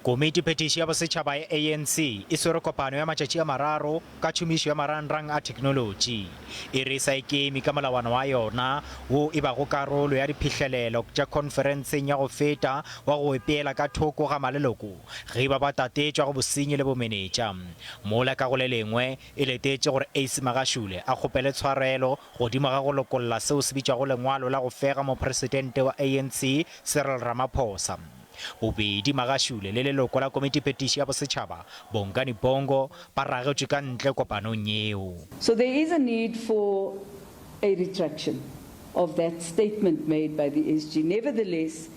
Komiti Phethiši ya Bosetšhaba ya ANC e swere kopano ya matšatši a mararo ka tšhomišo ya marangrang a theknolotši. E re e sa ikeme ka molawana wa yona wo e bago karolo ya diphihlelelo tša khonferenseng ya go feta wa go ipeela ka thoko ga maleloko ge e ba ba tatetšwa go bosenyi le bomenetša. Mola ka go le lengwe e letetše gore Ace Magashule a kgopele tshwarelo godimo ga go lokolla seo se bitšwago lengwalo la go fega mopresidente wa ANC Cyril Ramaphosa. Bobedi Magashule le leloko la Komitiphethiši ya Bosetšhaba, Bongani Bongo, ba ragetšwe ka ntle kopanong yeo. So there is a need for a retraction of that statement made by the SG. Nevertheless,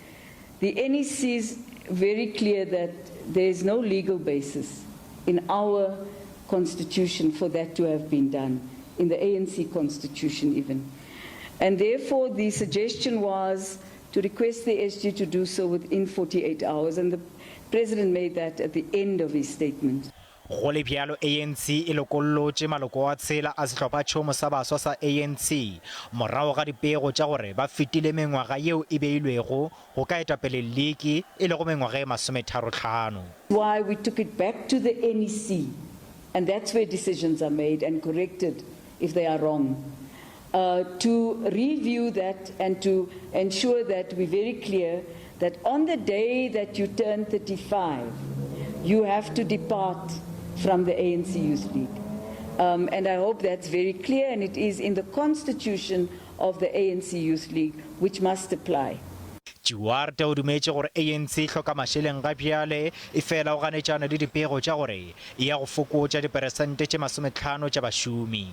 the NEC is very clear that there is no legal basis in our constitution for that to have been done, in the ANC constitution even. And therefore the suggestion was to request the SG to do so within 48 hours and the President made that at the end of his statement. Go le bjalo, ANC e lokollotše maloko a tshela a sehlophatšhomo sa baswa sa ANC morago ga dipego tša gore ba fetile mengwaga yeo e beilwego go ka eta pele liki, e lego mengwaga e masometharohlano. Why we took it back to the NEC and that's where decisions are made and corrected if they are wrong. To review that and to ensure that we're very clear that on the day that you turn 35, you have to depart from the ANC Youth League. And I hope that's very clear, and it is in the constitution of the ANC Youth League, which must apply. Duarte o dumetše gore ANC e hloka mašeleng ga bjale, efela o ganetšana le dipego tša gore e ya go fokotša diperesente tše masometlhano tša bašomi.